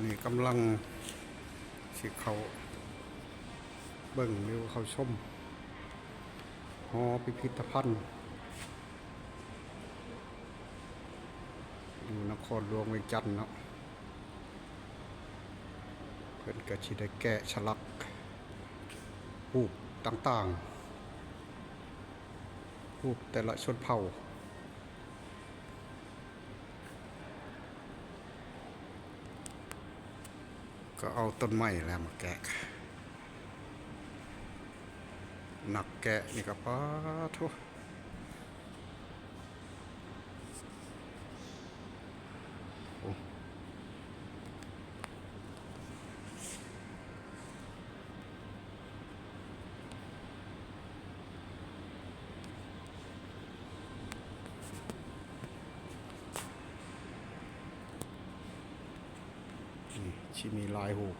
ນີ້ກຳລັງຊິເຂົ້າເບິ່ງ ຫຼືວ່າເຂົ້າຊົມຫໍພິພິທະພັນ ຢູ່ນະຄອນຫຼວງວຽງຈັນເນາະ. ເພິ່ນກໍຊິໄດ້ແກະສະຫຼັກຮູບຕ່າງໆ ຮູບແຕ່ລະຊົນເຜົ່າ. ກໍເອົາຕົ້ນໄມ້ແຫຼະມາແກະ. ນັກແກະນີ້ກໍປາໂທ້. ໂອ້ ນີ້ຊິມີຫຼາຍຮູບ.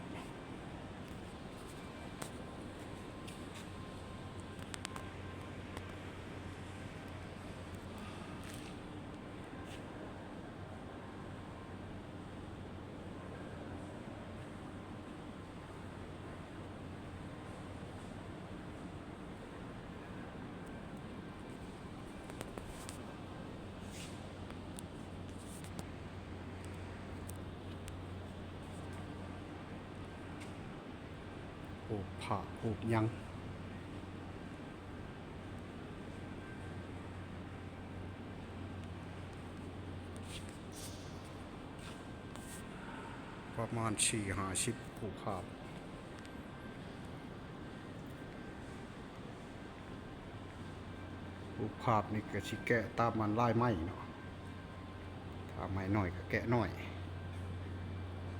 ຮູບພະຮູບຫຍັງ ປະມານສີ່ຫ້າສິບຮູບພາບ. ຮູບພາບນີ້ກໍຊິແກະຕາມອັນລາຍໄມ້ເນາະ. ຖ້າໄມ້ນ້ອຍກໍແກະນ້ອຍ,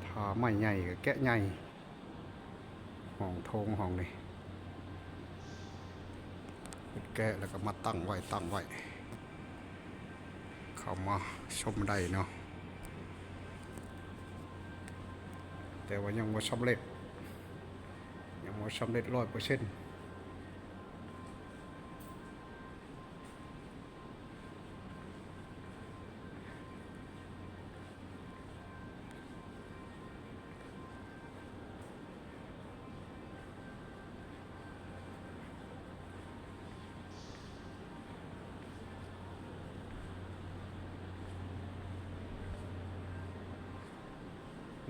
ຖ້າໄມ້ໃຫຍ່ກໍແກະໃຫຍ່. ຫ້ອງໂຖງຫ້ອງນີ້ ແກະແລ້ວກໍມາຕັ້ງໄວ້, ຕັ້ງໄວ້. ເຂົ້າມາຊົມໄດ້ເນາະ, ແຕ່ວ່າຍັງບໍ່ສຳເລັດ, ຍັງບໍ່ສຳເລັດຮ້ອຍເປີເຊັນ.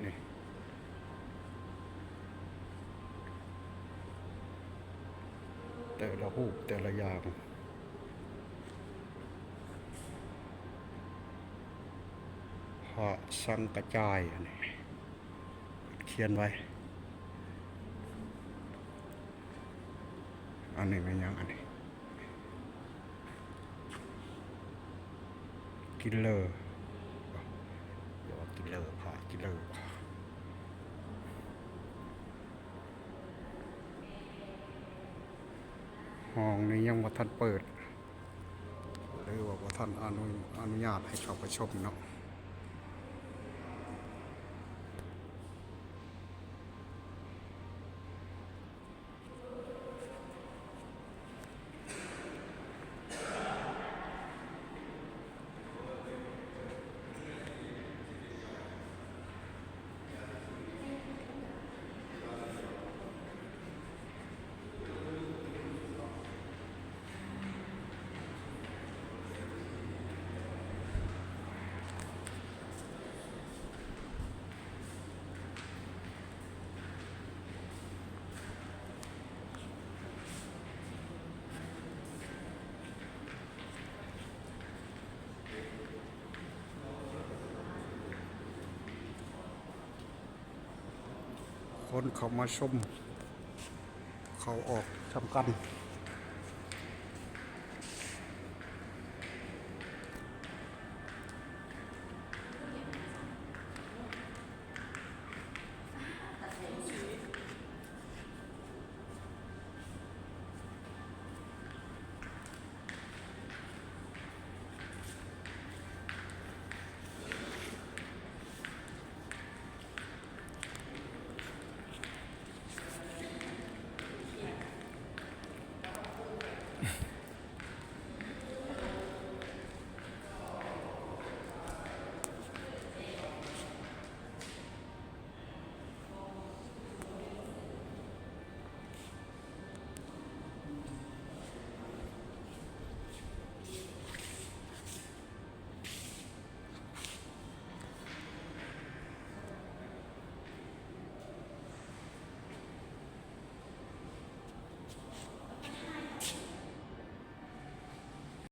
ນີ້ ແຕ່ລະຮູບແຕ່ລະຢ່າງ ພະສັງກະຈາຍ ອັນນີ້ຂຽນໄວ້. ອັນນີ້ແມ່ນຫຍັງ? ອັນນີ້ ກິນເລີ ຫຼືວ່າກິນເລີ ພະກິນເລີ. ຫ້ອງນີ້ຍັງບໍ່ທັນເປີດ ຫຼືວ່າບໍ່ທັນອະນຸ ອະນຸຍາດໃຫ້ເຂົ້າໄປຊົມເນາະ. ຄົນເຂົ້າມາຊົມ ເຂົ້າອອກສຳຄັນ.